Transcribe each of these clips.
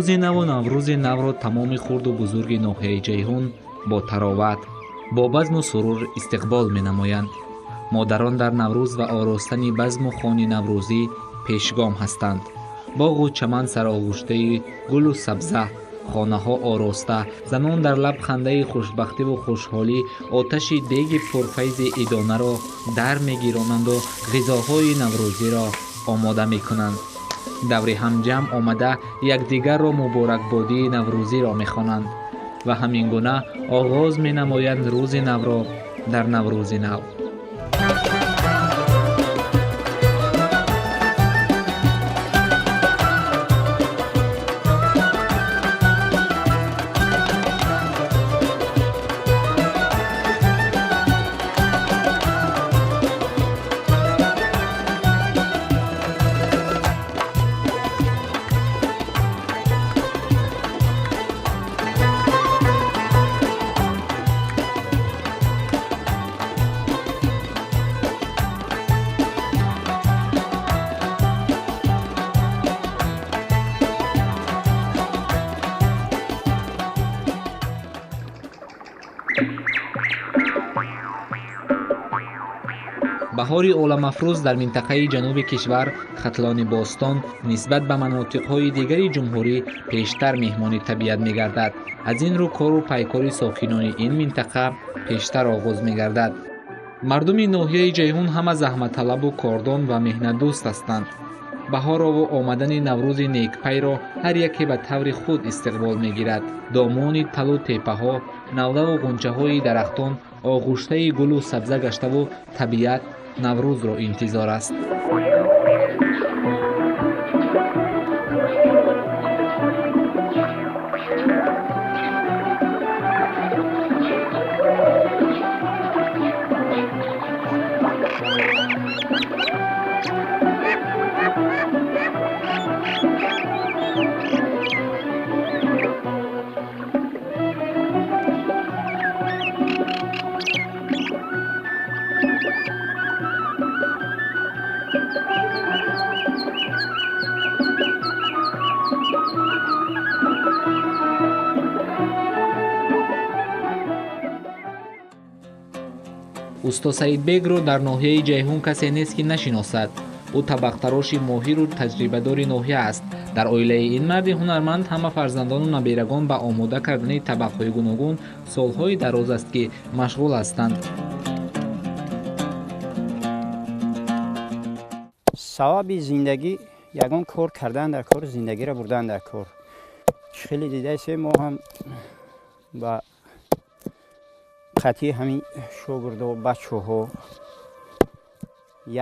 Рӯзи наву Наврӯзи навро тамоми хурду бузурги ноҳияи Ҷайҳун бо тароват, бо базму сурур истиқбол менамоянд. Модарон дар Наврӯз ва оростани базму хони наврӯзӣ пешгом ҳастанд. Боғу чаман сароғуштаи гулу сабза, хонаҳо ороста, занон дар лаб хандаи хушбахтиву хушҳолӣ оташи деги пурфайзи идонаро дар мегиронанду ғизоҳои наврӯзиро омода мекунанд. Даври ҳам ҷамъ омада якдигарро муборакбодии наврӯзиро мехонанд ва ҳамин гуна оғоз менамоянд рӯзи навро дар Наврӯзи нав. Баҳори оламафрӯз дар минтақаи ҷануби кишвар Хатлони Бостон нисбат ба манотиқҳои дигари ҷумҳурӣ пештар меҳмони табиат мегардад. Аз ин рӯ кору пайкори сокинони ин минтақа пештар оғоз мегардад. Мардуми ноҳияи Ҷайҳун ҳама заҳматталабу кордон ва меҳнатдӯст ҳастанд. Баҳорову омадани Наврӯзи некпайро ҳар яке ба таври худ истиқбол мегирад. Домони талу теппаҳо, навдаву ғунчаҳои дарахтон оғуштаи гулу сабза гаштаву табиат Наврӯзро интизор аст. Усто Саидбекро дар ноҳияи Ҷайҳун касе нест, ки нашиносад. Ӯ табақтароши моҳиру таҷрибадори ноҳия аст. Дар оилаи ин марди ҳунарманд ҳама фарзандону наберагон ба омода кардани табақҳои гуногун солҳои дароз аст, ки машғул ҳастанд. Саваби зиндагӣ ягон кор кардан дар кор, зиндагиро бурдан дар кор. Хеле дидасе, мо ҳам ба хати ҳамин шогирдо, бачаҳо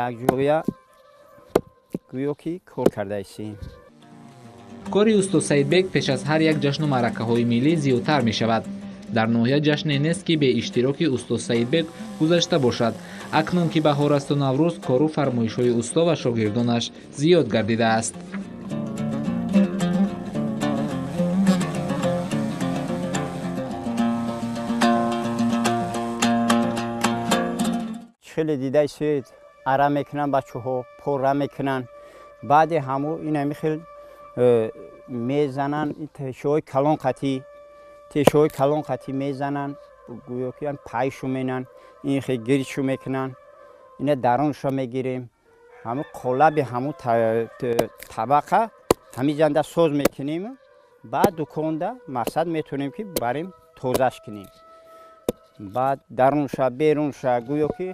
якҷоя гӯё ки кор кардаистем. Кори усто Саидбек пеш аз ҳар як ҷашну маъракаҳои миллӣ зиёдтар мешавад. Дар ноҳия ҷашне нест, ки бе иштироки усто Саидбек гузашта бошад. Акнун ки баҳор асту Наврӯз, кору фармоишҳои усто ва шогирдонаш зиёд гардидааст. Хеле дидаистед, ара мекунанд бачаҳо, пора мекунанд. Баъди ҳаму инами хел мезананд, тешаҳои калон қатӣ, тешаҳои калон қатӣ мезананд, гӯё ки пайшу менанд, ин хел гирдшу мекунанд, ина дарунша мегирем. Ҳаму қолаби ҳаму табақа ҳамин ҷанда соз мекунем, баъд дуконда мақсад метавонем ки барем тозаш кунем. Баъд дарунша, берунша гӯё ки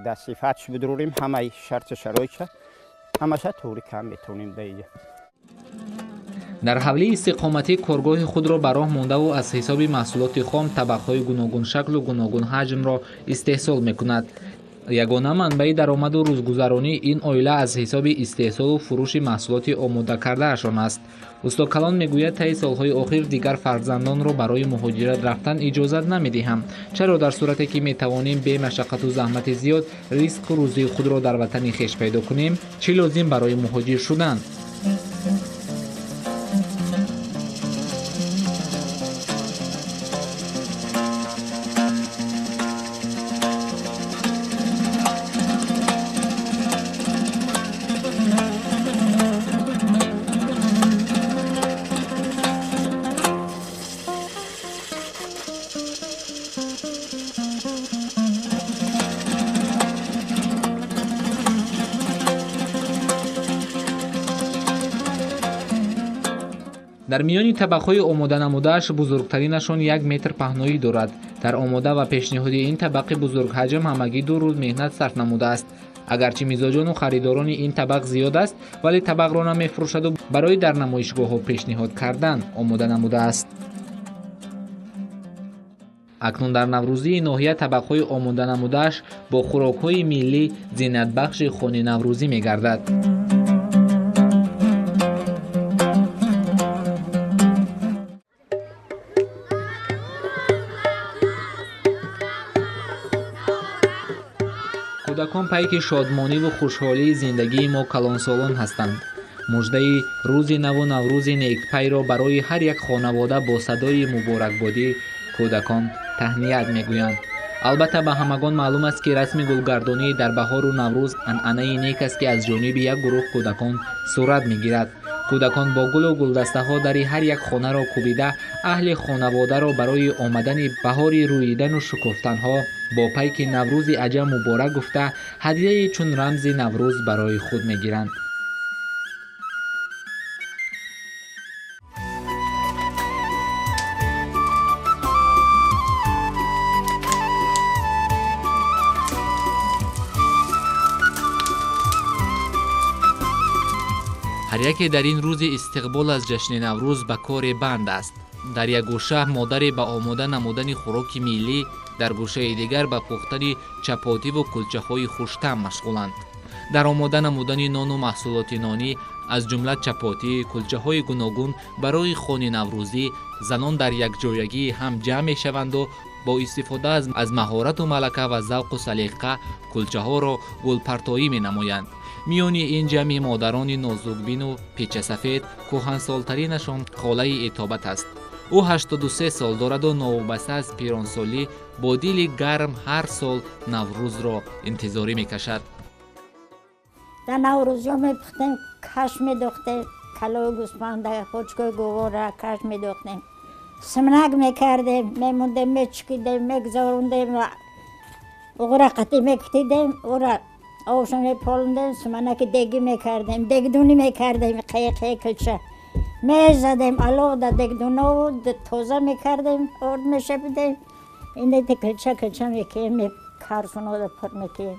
дар сифатш бидурем, ҳамаи шарту шароитша ҳамаша туғри кам метавонем даиҷа. Дар ҳавлии истиқоматӣ коргоҳи худро ба роҳ мондаву аз ҳисоби маҳсулоти хом табақҳои гуногуншаклу гуногунҳаҷмро истеҳсол мекунад. Ягона манбаи даромаду рӯзгузаронии ин оила аз ҳисоби истеҳсолу фурӯши маҳсулоти омодакардаашон аст. Устокалон мегӯяд, таи солҳои охир дигар фарзандонро барои муҳоҷират рафтан иҷозат намедиҳам. Чаро дар сурате ки метавонем бе машаққату заҳмати зиёд ризқу рӯзии худро дар ватани хеш пайдо кунем, чӣ лозим барои муҳоҷир шудан? Дар миёни табақҳои омоданамудааш бузургтаринашон 1 метр паҳноӣ дорад. Дар омода ва пешниҳоди ин табақи бузургҳаҷм ҳамагӣ 2 рӯз меҳнат сарф намудааст. Агарчи мизоҷону харидорони ин табақ зиёд аст, вале табақро намефурӯшаду барои дар намоишгоҳҳо пешниҳод кардан омода намудааст. Акнун дар наврӯзии ноҳия табақҳои омоданамудааш бо хӯрокҳои миллӣ зинатбахши хони наврӯзӣ мегардад. Кӯдакон пайки шодмониву хушҳолии зиндагии мо калонсолон ҳастанд. Муждаи рӯзи наву наврӯзи некпайро барои ҳар як хонавода бо садои муборакбодӣ кӯдакон таҳният мегӯянд. Албатта, ба ҳамагон маълум аст, ки расми гулгардонӣ дар баҳору наврӯз анъанаи нек аст, ки аз ҷониби як гурӯҳ кӯдакон сурат мегирад. Кӯдакон бо гулу гулдастаҳо дари ҳар як хонаро кӯбида, аҳли хонаводаро барои омадани баҳори рӯидану шукуфтанҳо бо пайки наврӯзи аҷам муборак гуфта, ҳадияе чун рамзи наврӯз барои худ мегиранд. Ҳар яке дар ин рӯзи истиқбол аз ҷашни наврӯз ба коре банд аст. Дар як гӯша модаре ба омода намудани хӯроки миллӣ, дар гӯшаи дигар ба пухтани чапотиву кулчаҳои хуштам машғуланд. Дар омода намудани нону маҳсулоти нонӣ, аз ҷумла чапотӣ, кулчаҳои гуногун барои хони наврӯзӣ занон дар якҷоягӣ ҳам ҷамъ мешаванду бо истифода аз маҳорату малака ва завқу салиқа кулчаҳоро гулпартоӣ менамоянд. Миёни ин ҷамъи модарони нозукбину печасафед кӯҳансолтаринашон холаи Итобат аст. Ӯ 83 сол дораду новобаста аз пиронсолӣ бо дили гарм ҳар сол наврӯзро интизорӣ мекашад. Дар наврӯзиҳо мепухтем, каш медохтем, калои гӯспанда, почкои говора каш медохтем, симнак мекардем, мемондем, мечукидем, мегузарондем, уғра қатӣ мекутидем, ура овшо меполондем, суманаки дегӣ мекардем, дегдунӣ мекардем, қе-қе кулча мезадем, алоғда дегдунову тоза мекардем, орд мешапидем, инете кулча кулча мекием, карсунода пур мекием.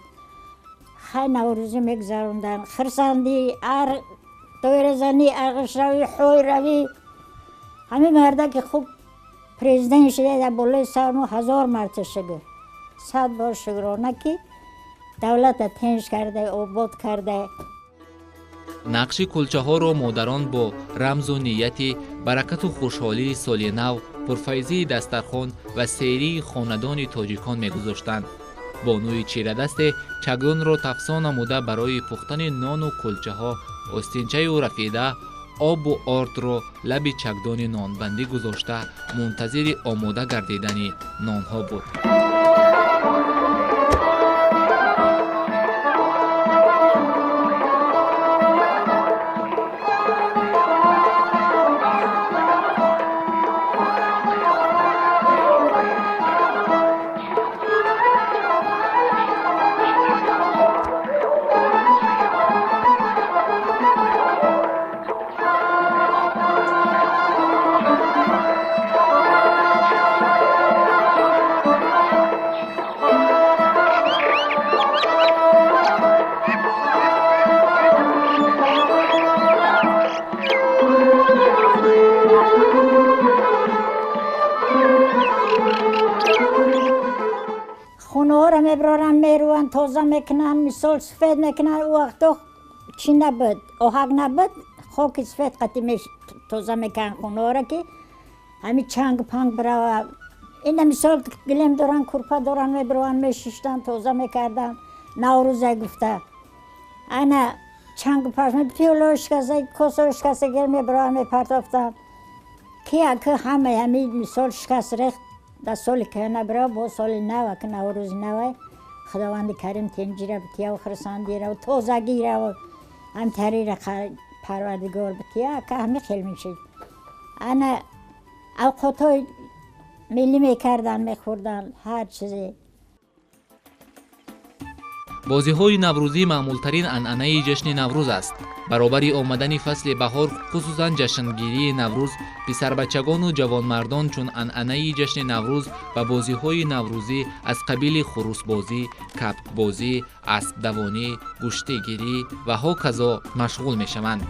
Хай наврӯзӣ мегузарондан, хирсандӣ, ар доиразанӣ, арғишравӣ, ҳойравӣ. Ҳамин мардаки хуб президент шуда дар болои сар мо 1000 марта шукр, 100 бор шукрона, ки давлата тинҷ карда, обод карда. Нақши кулчаҳоро модарон бо рамзу нияти баракату хушҳолии соли нав, пурфайзии дастархон ва серии хонадони тоҷикон мегузоштанд. Бонуи чирадасте чагдонро тафсон намуда барои пухтани нону кулчаҳо остинчаю рафида обу ордро лаби чагдони нонбандӣ гузошта мунтазири омода гардидани нонҳо буд. Хонаҳоро мебароранд, мерӯянд, тоза мекунанд, мисол сафед мекунанд. Ӯ вақто чӣ набуд, оҳак набуд, хоки сафед қатӣ тоза мекунанд хонаҳоро, ки ҳамин чанг панг бирава. Ина мисол гилем доранд, курпа доранд, мебарованд, мешиштанд, тоза мекарданд. Наврӯза гуфта ана чангу пашм, пиёло шикаста, косо шикаста гир мебарованд, мепартофтанд, ки ака ҳамаи ҳамин мисол шикаст рехт. Дар соли кӯҳна бирав, бо соли нав, ака наврӯзи навай, худованди карим тинҷира битияву хурсандираву тозагираву ҳамтарира парвардигор бития, ака ҳами хел мешид. Ана авқотҳои миллӣ мекарданд, мехӯрданд, ҳар чизе. Бозиҳои наврӯзӣ маъмултарин анъанаи ҷашни Наврӯз аст. Баробари омадани фасли баҳор, хусусан ҷашнгирии Наврӯз, писарбачагону ҷавонмардон чун анъанаи ҷашни Наврӯз ба бозиҳои наврӯзӣ аз қабили хурусбозӣ, кабкбозӣ, аспдавонӣ, гӯштигирӣ ва ҳоказо машғул мешаванд.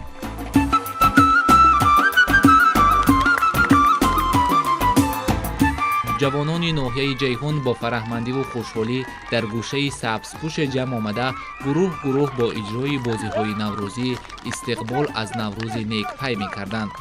Ҷавонони ноҳияи Ҷайҳун бо фараҳмандиву хушҳолӣ дар гӯшаи сабзпӯше ҷамъ омада, гурӯҳ гурӯҳ бо иҷрои бозиҳои наврӯзӣ истиқбол аз Наврӯзи некпай мекарданд.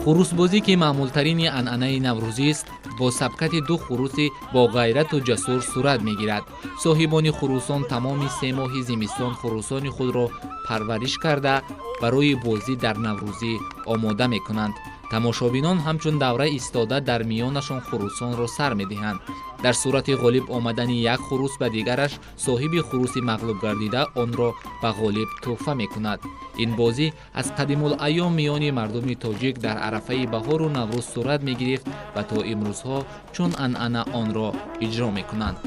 Хурусбозӣ, ки маъмултарини анъанаи наврӯзист, бо сабкати ду хуруси бо ғайрату ҷасур сурат мегирад. Соҳибони хурусон тамоми 3 моҳи зимистон хурусони худро парвариш карда, барои бозӣ дар наврӯзӣ омода мекунанд. Тамошобинон ҳамчун давра истода дар миёнашон хурусонро сар медиҳанд. Дар сурати ғолиб омадани як хурус ба дигараш, соҳиби хуруси мағлуб гардида онро ба ғолиб тӯҳфа мекунад. Ин бозӣ аз қадимулайём миёни мардуми тоҷик дар арафаи баҳору Наврӯз сурат мегирифт ва то имрӯзҳо чун анъана онро иҷро мекунанд.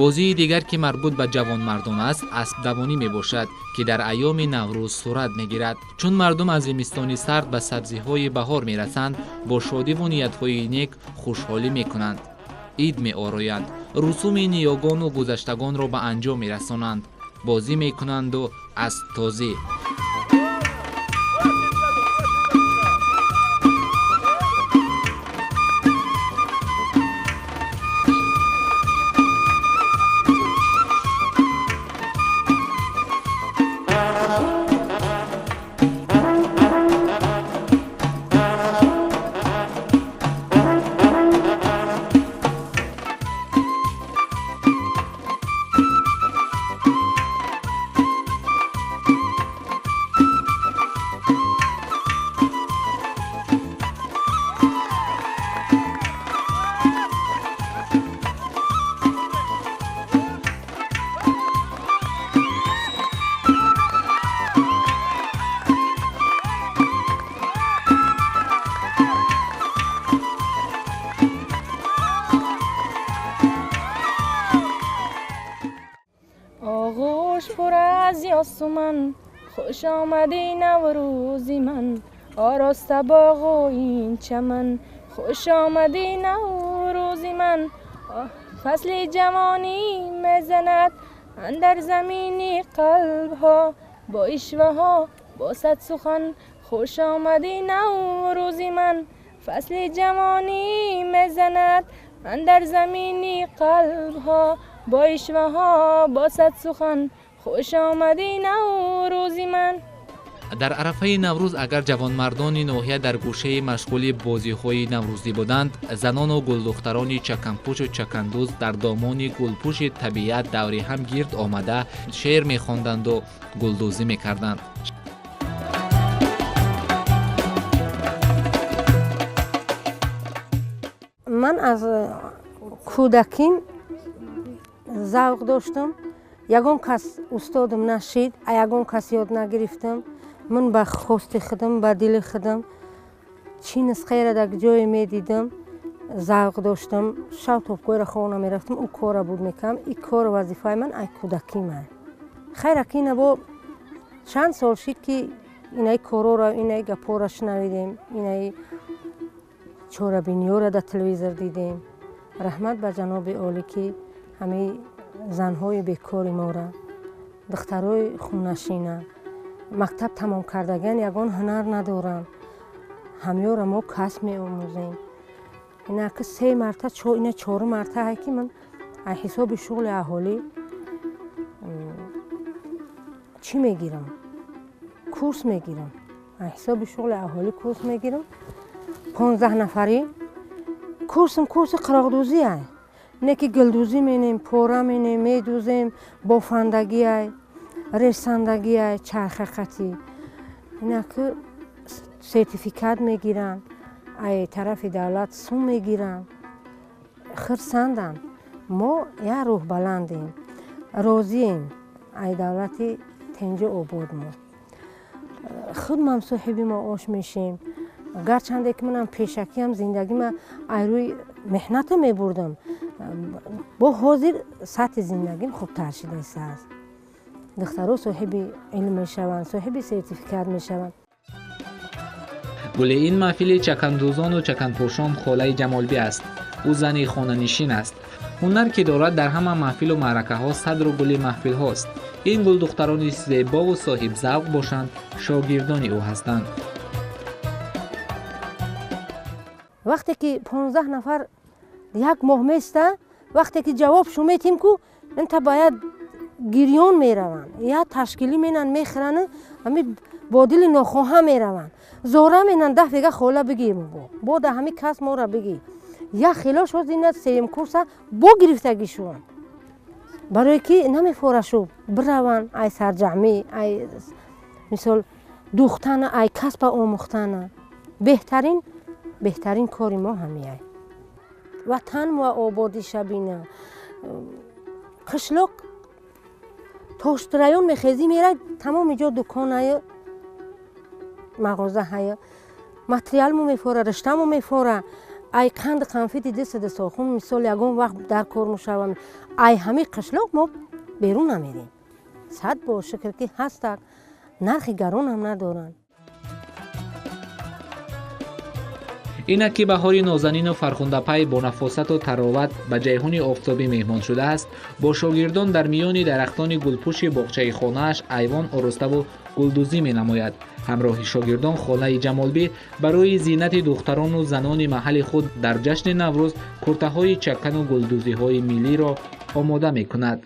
Бозии дигар, ки марбут ба ҷавонмардон аст, аспдавонӣ мебошад, ки дар айёми Наврӯз сурат мегирад. Чун мардум аз зимистони сард ба сабзиҳои баҳор мерасанд, бо шодиву ниятҳои нек хушҳолӣ мекунанд, ид меороянд, русуми ниёгону гузаштагонро ба анҷом мерасонанд, бозӣ мекунанду асптозӣ. Ман хуш омадӣ Наврӯзи ман, ороста боғу ин чаман, хуш омадӣ Наврӯзи ман. Фасли ҷавонӣ мезанад андар замини қалбҳо, бо ишваҳо, бо сад сухан, хуш омадӣ Наврӯзи ман. Фасли ҷавонӣ мезанад андар замини қалбҳо, бо ишваҳо, бо сад сухан, хуш омадӣ Наврӯзи ман. Дар арафаи Наврӯз агар ҷавонмардони ноҳия дар гӯшаи машғули бозиҳои наврӯзӣ буданд, занону гулдухтарони чаканпӯшу чакандӯз дар домони гулпӯши табиат даври ҳам гирд омада шеър мехонданду гулдӯзӣ мекарданд. Ман аз кӯдаким завқ доштам. Ягон кас устодам нашид, а ягон кас ёд нагирифтам. Ман ба хости худам, ба дили худам чӣ нусхаеро дар ҷое медидам, завқ доштам. Шав топгоҳро хона мерафтам, ӯ кора буд мекардам. Ин кор вазифаи ман ай кӯдакӣ ман. Хайр, акина бо чанд сол шид, ки Инаи корора, инаи гапора шунавидем, инаи чорабиниёра дар телевизор дидем. Раҳмат ба ҷаноби олӣ, ки ҳамаи занҳои бекори мора, духтарои хунашина, мактаб тамом кардагиан, ягон ҳунар надоранд, ҳамёра мо касб меомӯзем. Инаки се марта, ина чорум марта ҳай, ки ман аз ҳисоби шуғли аҳолӣ чӣ мегирам, курс мегирам. Аз ҳисоби шуғли аҳолӣ курс мегирам, 15 нафарӣ курсм. Курси қироқдӯзӣ ай, не ки гулдӯзӣ менем, пора менем, медӯзем, бофандагӣ ай, ресандагӣ ай, чархақатӣ. Инаки сертификат мегиранд, ай тарафи давлат сум мегиранд, хирсанданд. Мо як рӯҳбаландем, розием ай давлати тенҷу обод. Мо худмам соҳиби маош мешем. Гарчанде ки манам пешакиам зиндагима ай рӯи меҳната мебурдам, бо ҳозир сатҳи зиндагим хубтар шудааст. Духтаро соҳиби илм мешаванд, соҳиби сертификат мешаванд. Гули ин маҳфили чакандӯзону чаканпӯшон холаи Ҷамолбӣ аст. Ӯ зани хонанишин аст. Ҳунар ки дорад, дар ҳама маҳфилу маъракаҳо садру гули маҳфилҳост. Ин гулдухтарони зебову соҳибзавқ бошанд, шогирдони ӯ ҳастанд. Вақте ки 15 нафар як моҳ места, вақте ки ҷавобшу метим ку, инта бояд гирён мераванд, я ташкилӣ менанд, мехӯранд, ҳами бо дили нохоҳа мераванд, зора менанд, даф вега хола бигир, бо да ҳами кас мора бигир. Як хелош ҳоз ина сеюм курса бо гирифтагӣ шуд, барое ки намефорашу бираванд ай сарҷамӣ, ай мисол духтана, ай касба омӯхтана. Беҳтарин, беҳтарин кори мо ҳамияй. Ватан мо ободиша бина. Қишлоқ Тоштрайон мехезӣ, мерай, тамоми ҷо дуконаю мағозаҳаю материалмо мефора, риштамо мефора, ай қанди қанфити дисаду сохун мисол ягон вақт дар кор мешавам. Ай ҳамин қишлоқ мо берун намерем. Сад бор шукр, ки ҳастак, нархи гаронам надоранд. Инак ки баҳори нозанину фархундапай бо нафосату тароват ба Ҷайҳуни офтобӣ меҳмон шудааст, бо шогирдон дар миёни дарахтони гулпӯши боғчаи хонааш айвон ороставу гулдӯзӣ менамояд. Ҳамроҳи шогирдон холаи Ҷамолбӣ барои зинати духтарону занони маҳалли худ дар ҷашни Наврӯз куртаҳои чакану гулдӯзиҳои миллиро омода мекунад.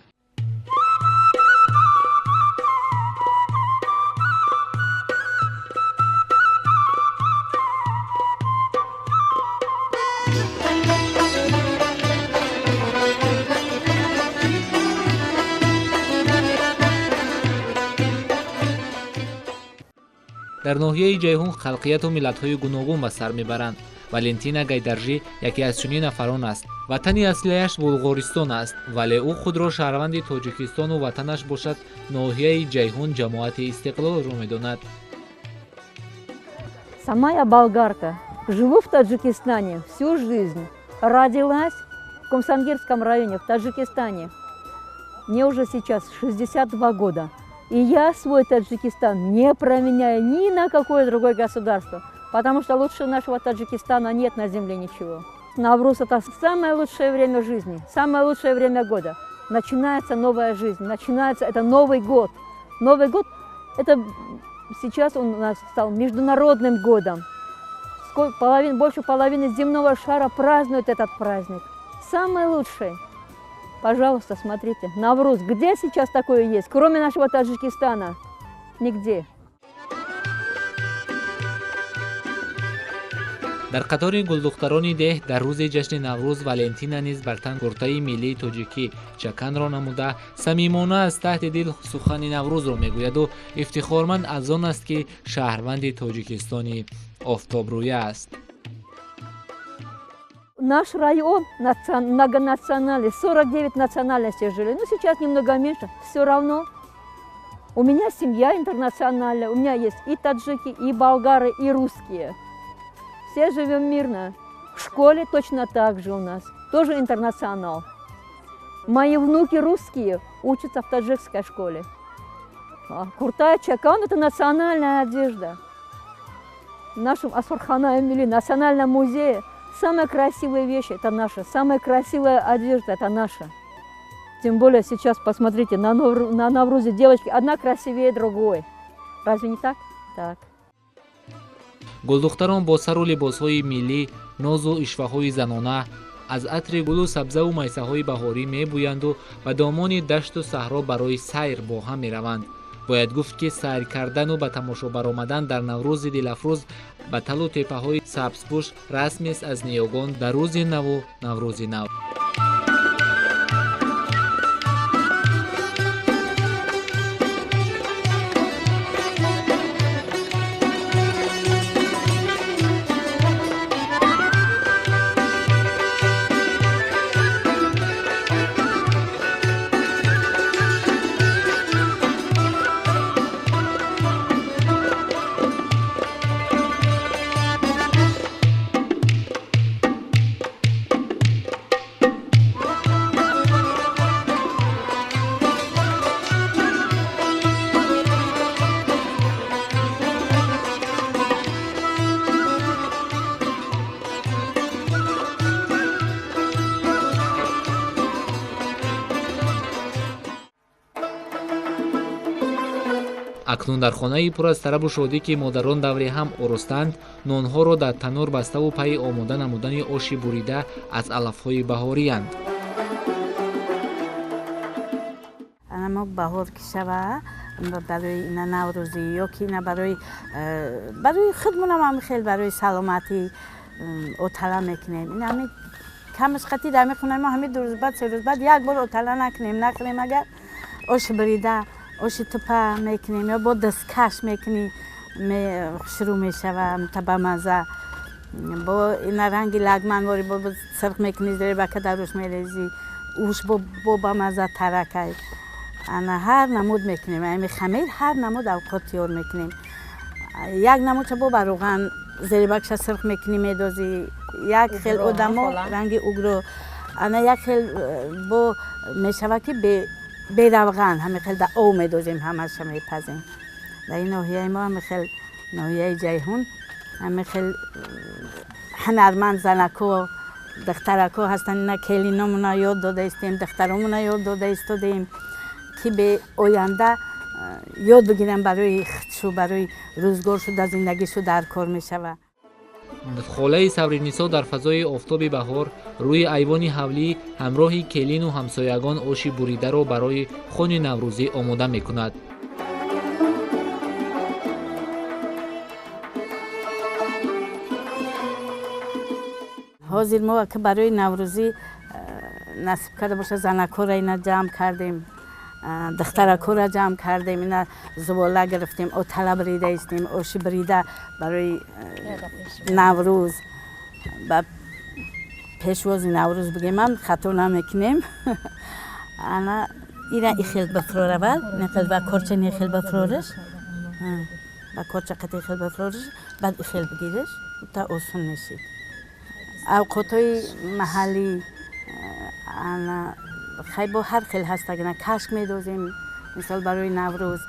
Дар ноҳияи Ҷайҳун халқияту миллатҳои гуногун ба сар мебаранд. Валентина Гайдаржӣ яке аз чунин нафарон аст. Ватани аслияш Булғористон аст, вале ӯ худро шаҳрванди Тоҷикистону ватанаш бошад ноҳияи Ҷайҳун, ҷамоати Истиқлолро медонад. Сама я болгарка, живу в Таджикистане всю жизнь. Родилась в Кумсангирском районе в Таджикистане. Мне уже сейчас 62 года. И я свой Таджикистан не променяю ни на какое другое государство, потому что лучше нашего Таджикистана нет на земле ничего. Навруз – это самое лучшее время жизни, самое лучшее время года. Начинается новая жизнь, начинается это Новый год. Новый год – это сейчас он у нас стал международным годом. Больше половины земного шара празднует этот праздник. Самый лучший. Пожалуйста, смотрите, Навруз, где сейчас такое есть, кроме нашего Таджикистана? Нигде. Дар қатори гулдухтарони деҳ дар рӯзи ҷашни Наврӯз Валентина низ бар тан куртаи миллии тоҷикӣ чаканро намуда, самимона аз таҳти дил сухани Наврӯзро мегӯяду ифтихорманд аз он аст, ки шаҳрванди Тоҷикистони офтобрӯя аст. Наш район многонациональный, 49 национальностей жили. Ну, сейчас немного меньше, все равно. У меня семья интернациональная, у меня есть и таджики, и болгары, и русские. Все живем мирно. В школе точно так же у нас, тоже интернационал. Мои внуки русские учатся в таджикской школе. Курта, чакан – это национальная одежда. В нашем Асурхана Эмили, национальном музее, самая красивая вещь – это наша, самая красивая одежда – это наша. Тем более сейчас, посмотрите, на Наврузе девочки одна красивее другой. Разве не так? Так. Гулдухтарон бо сару либосҳои миллӣ, нозу ишваҳои занона аз атри гулу сабзаву майсаҳои баҳорӣ мебӯянду ба домони дашту саҳро барои сайр бо ҳам мераванд. Бояд гуфт, ки сайр кардану ба тамошо баромадан дар Наврӯзи дилафрӯз ба талу теппаҳои сабзпӯш расмест аз ниёгон дар рӯзи наву Наврӯзи нав. Акнун дар хонаи пур аз тарабу шодӣ, ки модарон давре ҳам оростанд, нонҳоро дар танур баставу пайи омода намудани оши бурида аз алафҳои баҳориянд. Ана мо баҳор ки шава, барои ина Наврӯзӣ ё ки ина барои худмонам ҳам хел барои саломатӣ отала мекунем. Ина ҳами камаш қатӣ дар мехонаи мо ҳами 2 рӯз баъд, 3 рӯз баъд як бор отала накунем, нахӯрем, агар ош бурида оши тупа мекунем ё бо дасткаш мекунӣ, шурӯъ мешава ба маза. Бо ина ранги лагманвори бо сирх мекунӣ, зербака даруш мерезӣ, уш бо ба маза таракай. Ана ҳар намуд мекунем, ами хамир ҳар намуд авқот тиёр мекунем. Як намудша бо ба равған зербакша сирх мекунӣ, медозӣ. Як хел одамо ранги угро, ана як хел бо мешава ки беравған ҳаме хел да ов медозем, ҳамаша мепазем. Дар ин ноҳияи мо ҳаме хел ноҳияи Ҷайҳун ҳаме хел ҳунарманд занако, духтарако ҳастанд. Ина келиномона ёд дода истем, духтаромона ёд дода истодаем, ки бе оянда ёд бигиранд барои худшу, барои рӯзгоршу, дар зиндагишу дар кор мешавад. Холаи Сабринисо дар фазои офтоби баҳор рӯи айвони ҳавлӣ ҳамроҳи келину ҳамсоягон оши буридаро барои хони наврӯзӣ омода мекунад. Ҳозир мо ки барои Наврӯзӣ насиб карда боша, занакҳоро ина ҷамъ кардем, духтаракҳоро ҷамъ кардем, ина зувола гирифтем, отала бирида истем, оши бирида барои Наврӯз, ба пешвози Наврӯз бигемам, хато намекунем. Ана ира ихел бафроравад, нехел ба корча, нехел бафрориш, ба корча қати ихел бафрориш, баъд ихел бигириш, та осон мешид. Авқотҳои маҳаллӣ ана хай бо ҳар хел ҳаст, ана кашк медозем, мисол барои Наврӯз,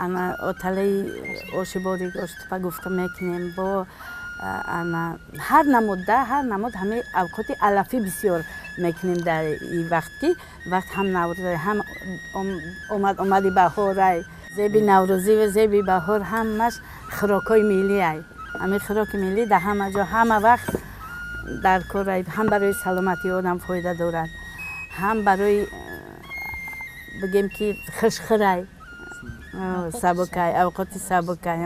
ана оталаи оши борик, оши тупа гуфта мекунем, бо ана ҳар намуд, да ҳар намуд ҳамаи авқоти алафӣ бисёр мекунем дар ин вақт, ки вақт ҳам Наврӯз, ҳам омади баҳорай, зеби Наврӯзӣ ва зеби баҳор ҳамаш хӯрокҳои миллиай. Ҳамин хӯроки миллӣ дар ҳама ҷо ҳама вақт дар корай, ҳам барои саломатии одам фоида дорад, ҳам барои бигем ки хушхӯрай, сабукай, авқоти сабукай.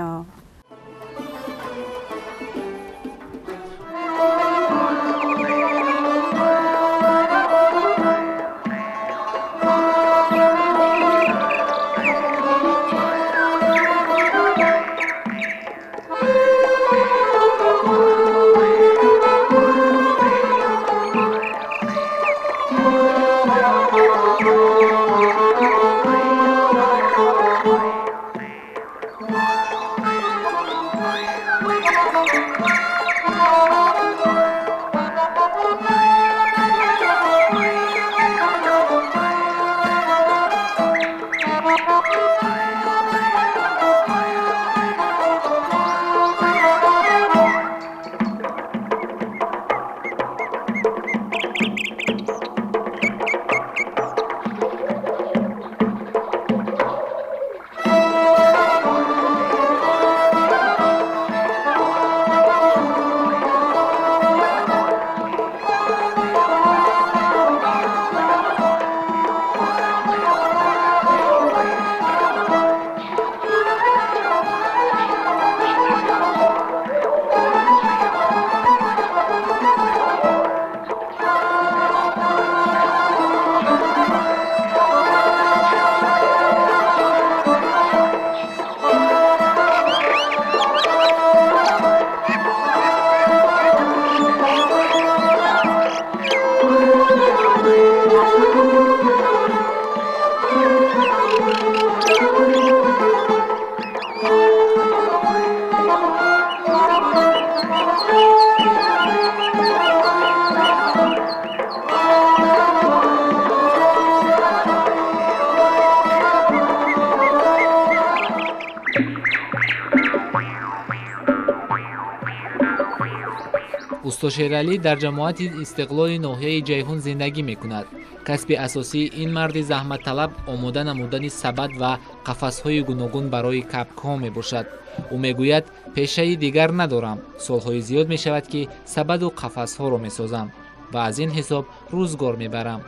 Усто Шералӣ дар ҷамоати Истиқлоли ноҳияи Ҷайҳун зиндагӣ мекунад. Касби асосии ин марди заҳматталаб омода намудани сабад ва қафасҳои гуногун барои кабкҳо мебошад. Ӯ мегӯяд, пешаи дигар надорам, солҳои зиёд мешавад, ки сабаду қафасҳоро месозам ва аз ин ҳисоб рӯзгор мебарам.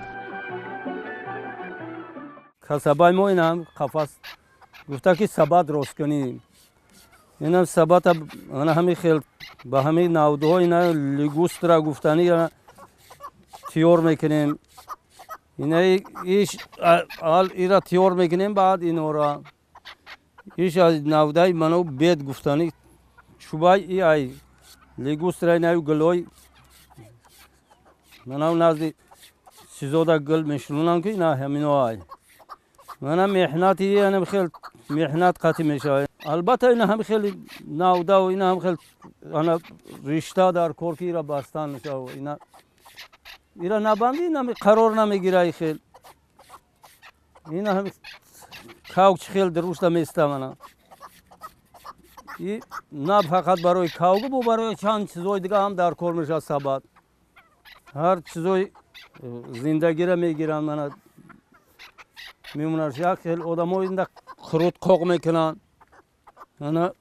Касабаи мо инам қафас гуфта ки сабад рост кунӣ. Инам сабата ана ҳамин хел ба ҳамин навдҳо ина лигустра гуфтанӣ тиёр мекунем. Ина иш аввал ира тиёр мекунем, баъд инора. Иш аз навдаи ману бед гуфтанӣ чӯбай и ай лигустра инаю гулой манав назди чизода гул мешунонам ки ина ҳамино ай. Мана меҳнати анам хел меҳнат қатъ мешавад. Албатта ина ҳам хеле навда ва ина ҳам хел ана ришта дар кор ки ира бастан мешавад. Ина ира набанди ина қарор намегира хел. Ина ҳам кавч хел дурушта места мана. И на фақат барои кавг бу барои чанд чизои дига ҳам дар кор мешавад сабад. Ҳар чизои зиндагиро мегиранд мана. Мемонад як хел одамо инда хурут қоқ мекунанд. Ана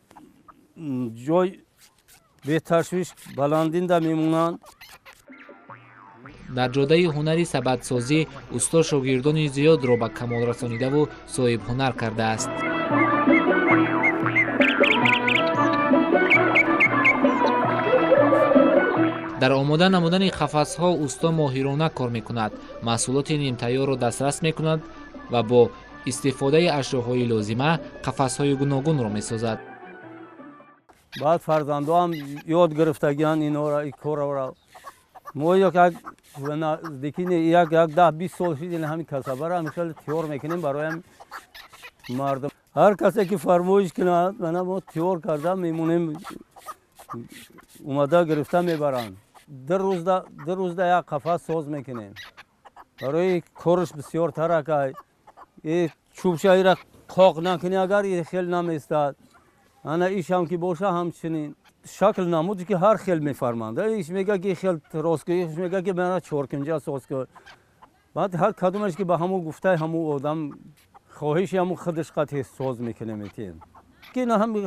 ҷой беташвиш баландинда мемонанд. Дар ҷодаи ҳунари сабадсозӣ усто шогирдони зиёдро ба камол расонидаву соҳибҳунар кардааст. Дар омода намудани қафасҳо усто моҳирона кор мекунад, маҳсулоти нимтайёрро дастрас мекунад ва бо истифодаи ашёҳои лозима қафасҳои гуногунро месозад. Баъд фарзандоам ёд гирифтагианд инора и корро. Мо як наздикини як 10-20 сол шуд ин ҳамин касабаро ҳамин хеле тиёр мекунем барои мардум. Ҳар касе ки фармоиш кунад, мана мо тиёр карда мемонем, омада гирифта мебаранд. Ду рӯзда як қафас соз мекунем. Барои корш бисёртар акай. И чӯбша ира қоқ накунӣ агар и хел наместад. Ана ишам ки боша ҳамчунин. Шакл намуд ки ҳар хел мефарманд. Иш мега ки хел рост ки, иш мега ки мана чоркунҷа соз ки. Баъд ҳар кадомаш ки ба ҳамун гуфтаи ҳамун одам хоҳиши ҳамун худаш қатъи соз мекунем метиҳем. Ки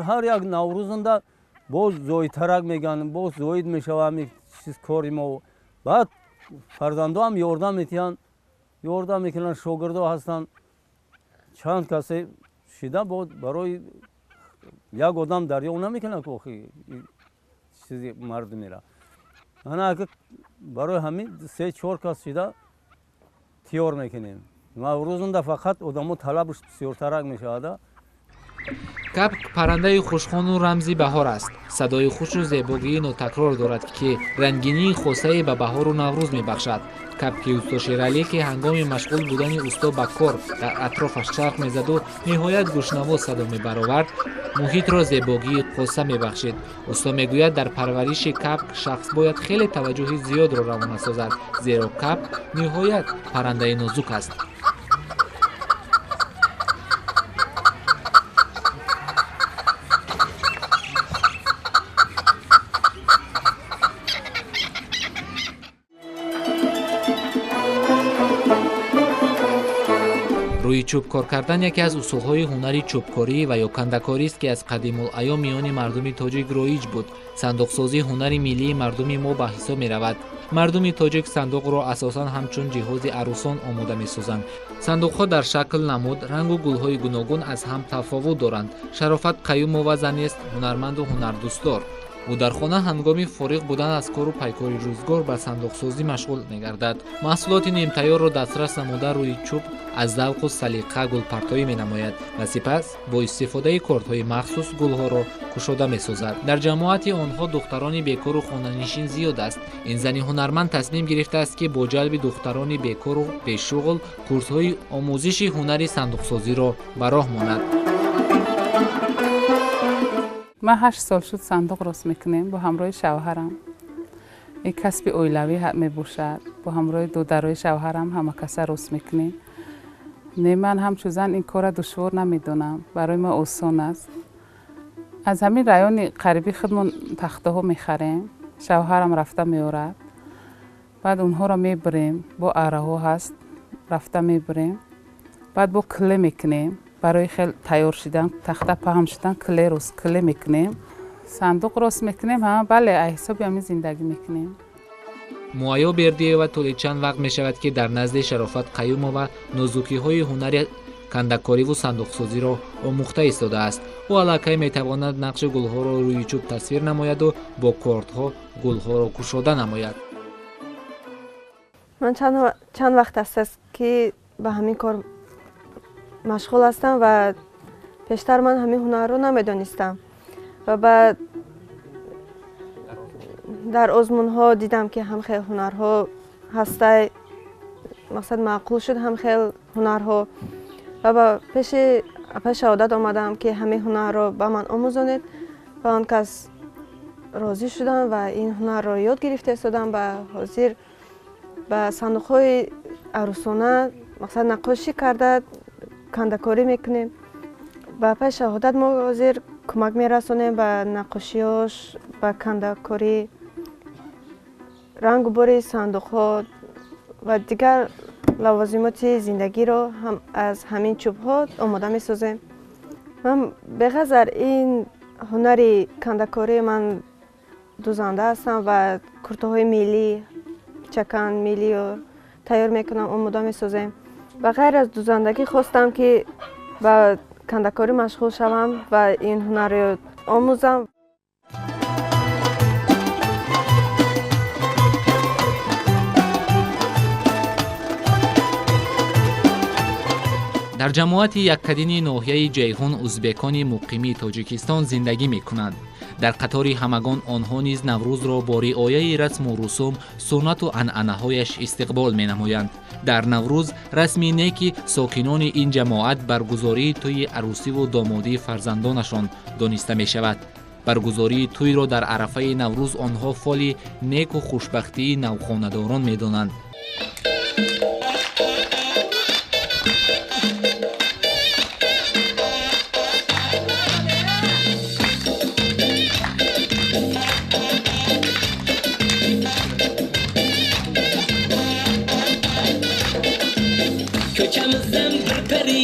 ҳар як наврӯзанда боз зоидтарак меган, боз зоид мешава ҳамин чиз кори мо. Баъд фарзандоам ёрдам метиҳанд, ёрдам мекунанд, шогирдо ҳастанд. Чанд касе шида бо барои як одам дарёфт намекунад ки охи чизи мардумера. Ана ака барои ҳамин 3-4 кас шида тиёр мекунем. Наврӯзунда фақат одамо талабш бисёртарак мешавад. Кабк паррандаи хушхону рамзи баҳор аст. Садои хушу зебогии нотакрор дорад, ки рангинии хосае ба баҳору наврӯз мебахшад. Кабки усто Шералӣ, ки ҳангоми машғул будани усто ба кор дар атрофаш чарх мезаду ниҳоят гӯшнавоз садо мебаровард, муҳитро зебогии хоса мебахшид. Усто мегӯяд, дар парвариши кабк шахс бояд хеле таваҷҷӯҳи зиёдро равона созад, зеро кабк ниҳоят паррандаи нозук аст. Рӯи чӯбкор кардан яке аз усулҳои ҳунари чӯбкорӣ ва ё кандакорист, ки аз қадимулайём миёни мардуми тоҷик роиҷ буд. Сандуқсозӣ ҳунари миллии мардуми мо ба ҳисоб меравад. Мардуми тоҷик сандуқро асосан ҳамчун ҷиҳози арӯсон омода месозанд. Сандуқҳо дар шакл, намуд, рангу гулҳои гуногун аз ҳам тафовут доранд. Шарофат Қаюмова занест ҳунарманду ҳунардӯстдор. Ӯ дар хона ҳангоми фориғ будан аз кору пайкори рӯзгор ба сандуқсозӣ машғул мегардад. Маҳсулоти нимтайёрро дастрас намуда рӯи чӯб аз завқу салиқа гулпартоӣ менамояд ва сипас бо истифодаи кордҳои махсус гулҳоро кушода месозад. Дар ҷамоати онҳо духтарони бекору хонанишин зиёд аст. Ин зани ҳунарманд тасмим гирифтааст, ки бо ҷалби духтарони бекору бешуғл курсҳои омӯзиши ҳунари сандуқсозиро ба роҳ монад. Ман 8 сол шуд сандуқ рост мекунем бо ҳамроҳи шавҳарам. Ин касби оилавӣ мебошад. Бо ҳамроҳи додарои шавҳарам ҳама каса рост мекунем. Не, ман ҳамчун зан ин корро душвор намедонам. Барои ма осон аст. Аз ҳамин райони қариби худмон тахтаҳо мехарем. Шавҳарам рафта меорад. Баъд онҳоро мебарем, бо араҳо ҳаст, рафта мебарем. Баъд бо киле мекунем. Барои хел тайёр шудан, тахта паҳм шудан, киле рост киле мекунем. Сандуқ рост мекунем, ҳа, бале, аз ҳисоби ҳамин зиндагӣ мекунем. Муайё Бердиева тӯли чанд вақт мешавад, ки дар назди Шарофат Қаюмова нозукиҳои ҳунари кандакориву сандуқсозиро омӯхта истодааст. Ӯ аллакай метавонад нақши гулҳоро рӯи чӯб тасвир намояду бо кордҳо гулҳоро кушода намояд. Ман чанд вақт аст, ки ба ҳамин кор машғул ҳастам ва пештар ман ҳамин ҳунарро намедонистам ва баъд дар озмунҳо дидам, ки ҳам хел ҳунарҳо ҳастай, мақсад маъқул шуд ҳам хел ҳунарҳо ва ба пеши апаи Шаҳодат омадам, ки ҳамин ҳунарро ба ман омӯзонед ва он кас розӣ шудам ва ин ҳунарро ёд гирифта истодам. Ба ҳозир ба сандуқҳои арӯсона мақсад наққошӣ карда кандакорӣ мекунем. Ба апаи Шаҳодат мо ҳозир кӯмак мерасонем ба наққошиёш, ба кандакорӣ, рангу бори сандуқҳо ва дигар лавозимоти зиндагиро ҳам аз ҳамин чӯбҳо омода месозем. Ман беғазар ин ҳунари кандакорӣ ман дӯзанда ҳастам ва куртаҳои миллӣ, чакан миллиро тайёр мекунам, омода месозем. Ба ғайр аз дӯзандагӣ хостам, ки ба кандакорӣ машғул шавам ва ин ҳунарро омӯзам. Дар ҷамоати Яккадини ноҳияи Ҷайҳун узбекони муқимии Тоҷикистон зиндагӣ мекунанд. Дар қатори ҳамагон онҳо низ Наврӯзро бо риояи расму русум, суннату анъанаҳояш истиқбол менамоянд. Дар Наврӯз расми неки сокинони ин ҷамоат баргузории тӯйи арӯсиву домодии фарзандонашон дониста мешавад. Баргузории тӯйро дар арафаи Наврӯз онҳо фоли неку хушбахтии навхонадорон медонанд. Ko'chamizdan bir pari,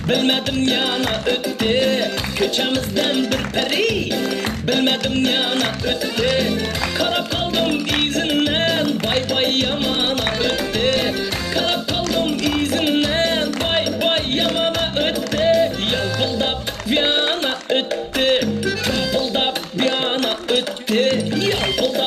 bilmadim yana o'tdi. Ko'chamizdan bir pari, bilmadim yana o'tdi. Qarab qoldim izinden, bay bay yamana o'tdi. Qarab qoldim izinden, bay bay yamana o'tdi. Yalpıldab yana o'tdi, pimpildab yana o'tdi. Yalpıldab